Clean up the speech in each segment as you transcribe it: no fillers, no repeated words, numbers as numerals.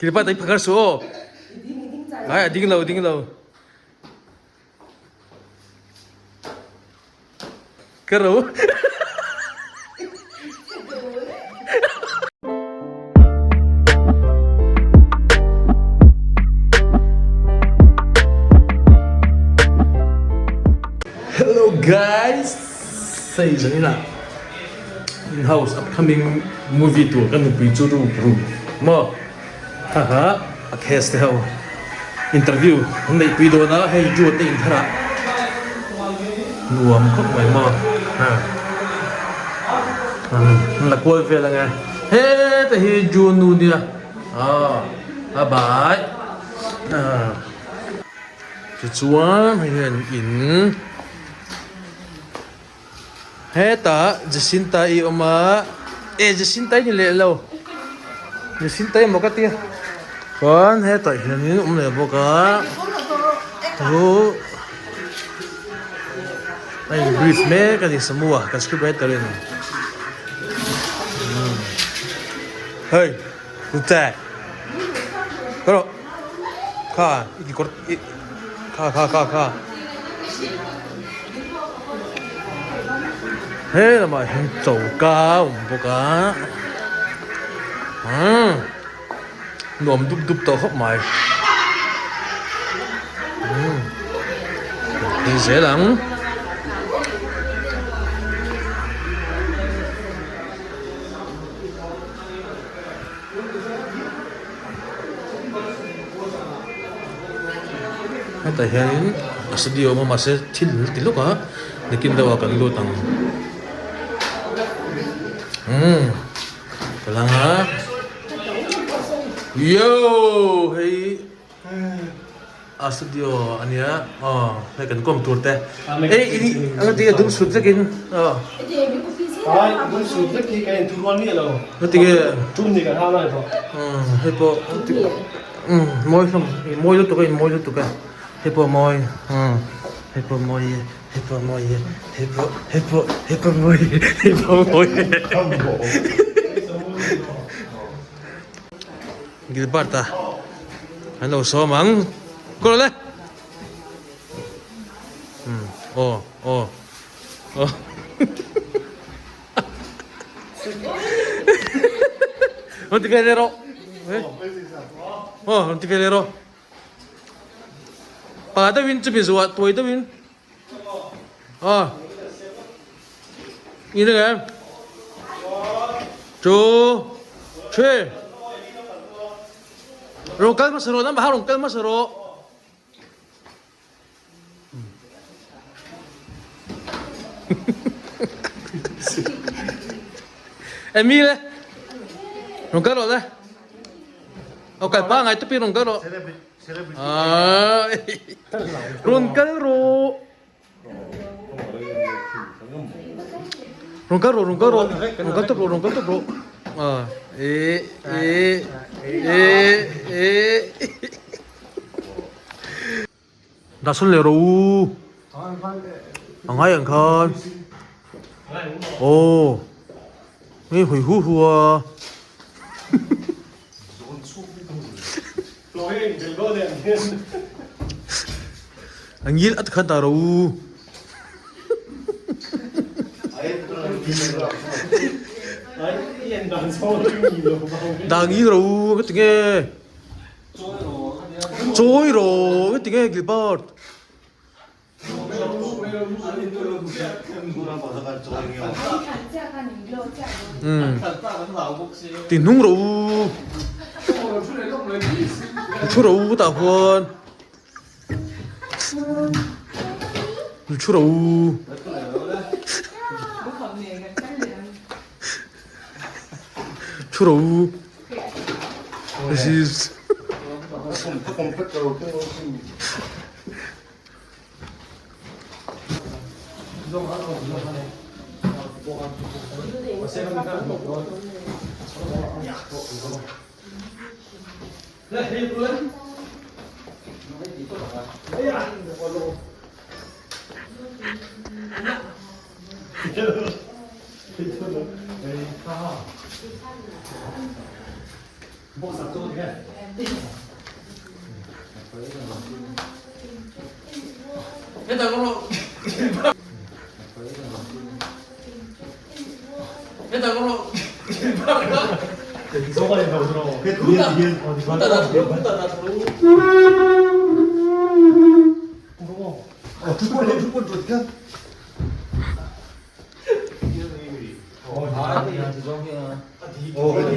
Gilbert a i phakar suh aw. Ai a ding lo ding lo. Ka ro. Hello guys, sei zanina in-house upcoming movie tur kan nupui chu ru ru maw ha ha a cast te ho interview an neih pui dawn a hei June te inthar ah nuam khawp mai maw ha an la kual vel ang e heta hi June nu nia aw a bai tichuan hei hian in. Hetah Jacinta i awm a, e Jacinta i ni leh lo, Jacinta i maw ka tia, chuan hetah hianin awm leh bawk a, chu a in brief mek a ni Samu-a kan script writer in hei Rute ka rawh kha i kekawr i kha kha kha kha he lamah hian choka a awm bawk a umm nuam dup dup tawh khawp mai umm ti zel ang. Hetah hianin a studio a awm a mahse thil an ti lawk a nakin deuhah kan lut ang umm ka lang a yoo hei. A studio a nia aw hei kan kawm tur te ei i anga tinge dum sut vekin aw Ai dum sut vek hi ka en thu rual miah lo ngatinge tum ni kan hau lai tawh umm hei pawh umm mawi hlawm i mawi lutuk a in mawi lutuk a hei pawh mawi umm hei pawh mawi e hei pawh mawi e hei pawh hei pawh hei pawh mawi e hei pawh mawi e Gilbert a an lo sawm ang kawr le um aw aw aw rawn ti ve leh rawh aw rawn ti ve leh rawh pa deuhin chumi zuah tuai deuhin aw Nhìn đây em. Two, three. Rong kal hmasa rawh, nangmah kha rong kal hmasa rawh. Emi le. Rong kal rawh le. Aw kal pa ngai tupi rong kal rawh. Ah. Rong kal rawh. Rawn kal rawh, rawn kal rawh, rawn kal tawp rawh, rawn kal tawp rawh. Ah, e, e, e, e. Dah sawn leh rawh u. A ngai ang khan. Aw. Nge hawi hu hu a. A ngil at khan ta ro u. Da ngil ro u ka ti nge. Chawi ro ka ti nge Gilbert. Ti hnung ro u thu ro u tah huan thu ro u thu ro u this is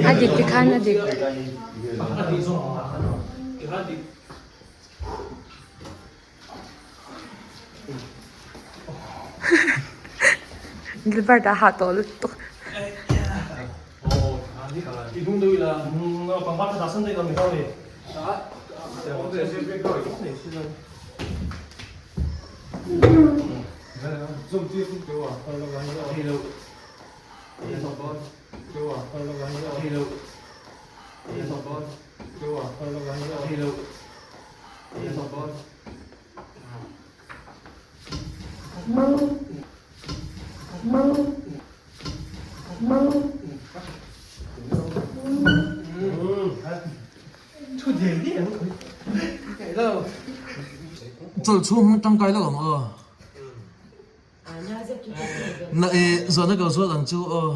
A dik tikhan a dik. Gilbert a hah tawh lutuk. Chawlh chhung hmang tangkai lo ang aw. Na e zawhna ka zawt ang chu aw.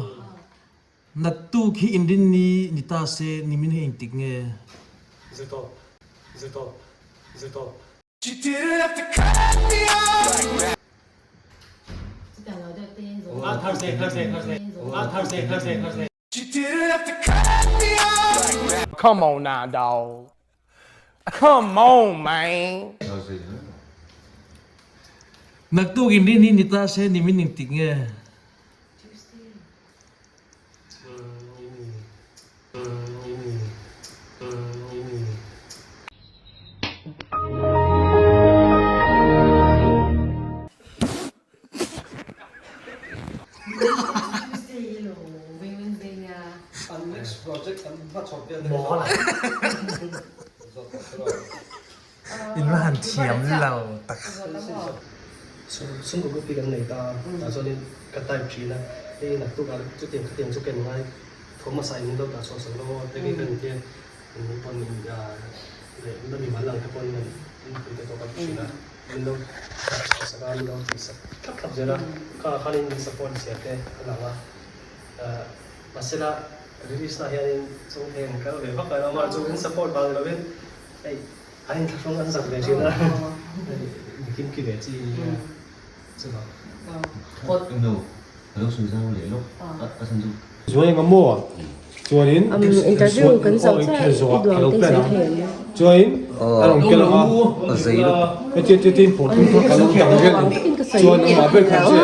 Naktuk hi inrinni ni ta se nimin hi engtik nge? Zirtawp, zirtawp, zirtawp. Come on now dog Come on man. Naktuk inrinni ni ta se nimin engtik nge? In va han thiam lo tak. Chhungkaw group hi kan nei ta a, tah chuanin ka type thin a, hei naktuk ah chutiang khatiang chu ka en ngai tho hmasa in min lo dah chhuah sak lo aw, tenge ka intia min pawn leh la mimal ang te pawn in pui te tawk a ti thin a, min lo dah chhuah sak a, min lo tih sak thlap thlap zel a, khangah khanin min support zia te a lang a, mahsela release na hianin chung thei an kal ve vak a, amah chu in support vang ni lovin hei An inthlahrung an zak ve thin a, mi kimki ve chi nia chuvang. Nu, ka lo sawi zau leh lawk a chan chu. Zuai anga maw? Chuanin Interview kan zo chiah i duang te sawi thei ang. Chuanin a rawn kel anga hetia tia tiin pawl tum kha ka lo dang vel chuan amah ber khan che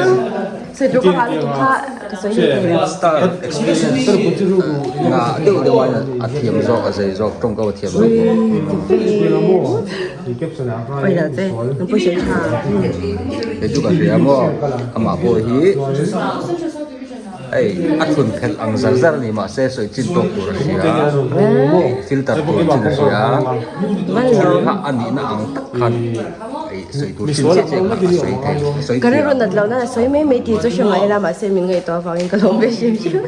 Sawi tur ka ngah lutuk kha ka sawi leh thei lo. Star experience ngah deuh deuh a a thiam zawk a zei zawk tawngkau a thiam zawk bawk. Oi lah che nang pawh sawi tha. Kei chu ka hria maw amah pawh hi hei a thun phelh ang zar zar a ni mahse sawi chin tawk tur a hria filter tur chin a hria thil kha a nihna ang tak khan. Ka rilru nat lohna a sawi mai mai tih chu hre mai ila mahse min ngaihtuah avangin ka lawm ve hrim hrim.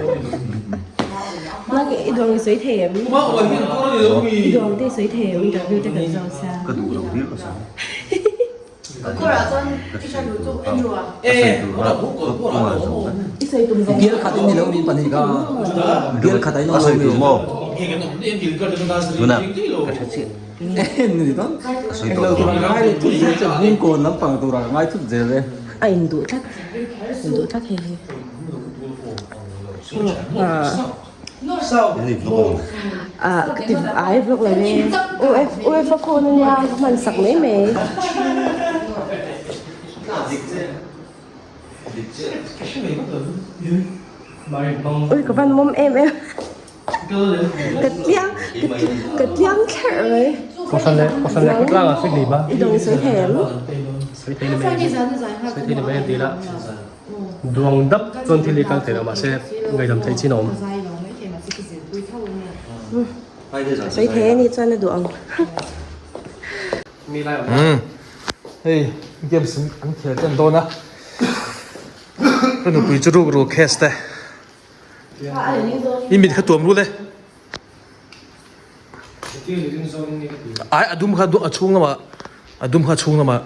Nang i duang i sawi thei em? I duang te i sawi thei em interview te kan zawng sia. Ka duh lo viau ka sawi. I sawi tum zawng. Bial khat in ni lo min pahnih kha. Bial khat a in awm lo mi. Tuna ka hre chiah. A induh tlat induh tlat hei hi ah ka ti ai vlog lo e uf uf a phone ania ka hman sak mai mai. Ui ka van mawm em em. Ka tliang ka tliang thlerh mai. Kohhran leh Kohhran leh khawtlang ah sawi hlei ba. I dawng sawi thei em? Sawi thei ni mai sawi thei ni mai an ti la. Duang dap chuan thil hi kal thei lo mahse ngaihdam theih chin a awm. Sawi thei a ni chuan a duh ang. Hei games an khel ten dawn a. Ka nupui chu ruk ruk case te. I mit kha tuam rul e. Ai a dum kha a chhung lamah a dum kha chhung lamah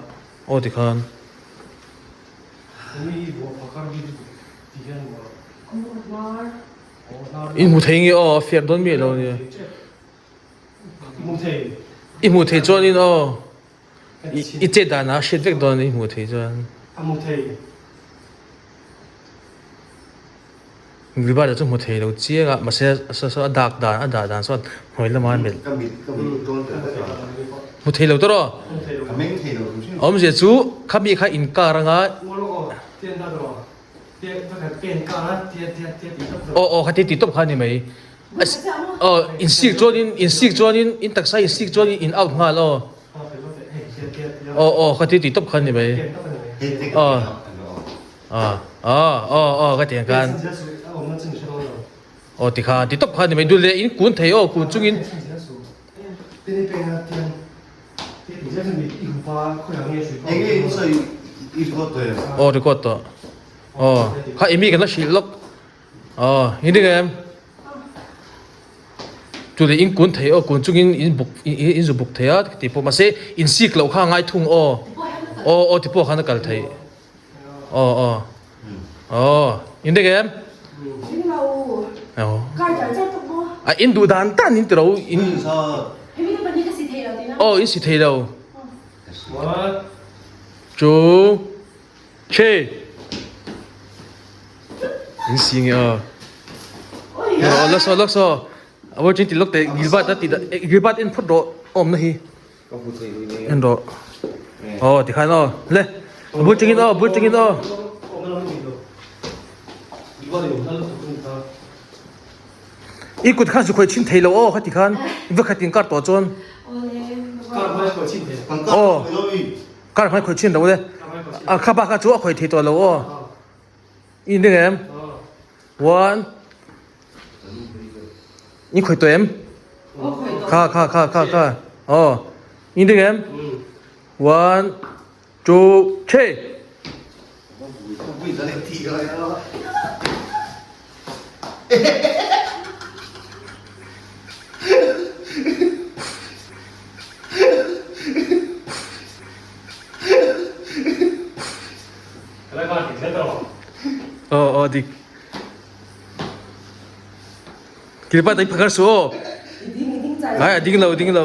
aw tikhan. I hmu thei nge aw a fiak dawn miah lo nia. I hmu thei chuanin aw i chet danah a hriat vek dawn i hmu thei chuan. Gilbert-a chu hmu thei lo chiang a, mahse saw saw a dak dan a dah dan sawn hnuai lama a melh. Hmu thei lo tawh rawh. Awmzia chu khami kha inkar anga. Aw aw khati tih tawp kha a ni mai. Aw insik chuanin insik chuanin in taksa insik chuanin in out nghal aw. Aw aw khati tih tawp kha a ni mai. Aw. Aw aw aw aw ka tiang khan. Aw tikhan ti tawp kha a ni mai. Dul leh in kun thei aw kun chungin. Aw record tawh aw kha emi kan la hrilh lawk aw in ring em chu leh in kun thei aw kun chungin in buk in zu buk thei a tih pawh mahse in sik loh kha a ngai thung aw aw aw ti pawh khan a kal theih aw aw aw in ring em a in duh dan dan in ti ro in aw in si thei lo Chu che in si nge aw aw la saw la saw a vawi ching ti lawk teh gilbat a ti dah gilbat en phawt rawh awm na hi en rawh aw tikhan aw le a bul chingin aw bul chingin aw I kut khan zu khawih chhin thei lo aw khati khan va khatin kar tawh chuan aw kar hmai khawih chhin lo le a kha bak kha chu a khawih thei tawh lo aw i ning em one i khawih tawh em kha kha kha kha kha aw i ning em one two three. Aw aw dik. Kilpa tai phakar su aw. Ai a ding lo ding lo.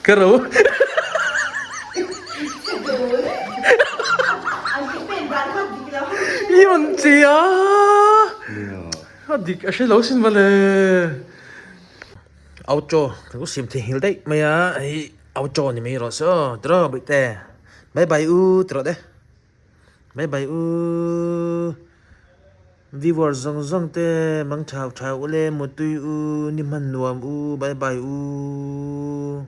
Ka ro. I rawn che a. A dik a hre lo sin mawle. Auto kan lo siam thei nghilh daih mai a hei auto ni mai rawh se aw tiraw bawihte bye bye u ti rawh te bye bye u viewers zawng zawng te mang thau thau u le mutui u ni hman nuam u bye bye u.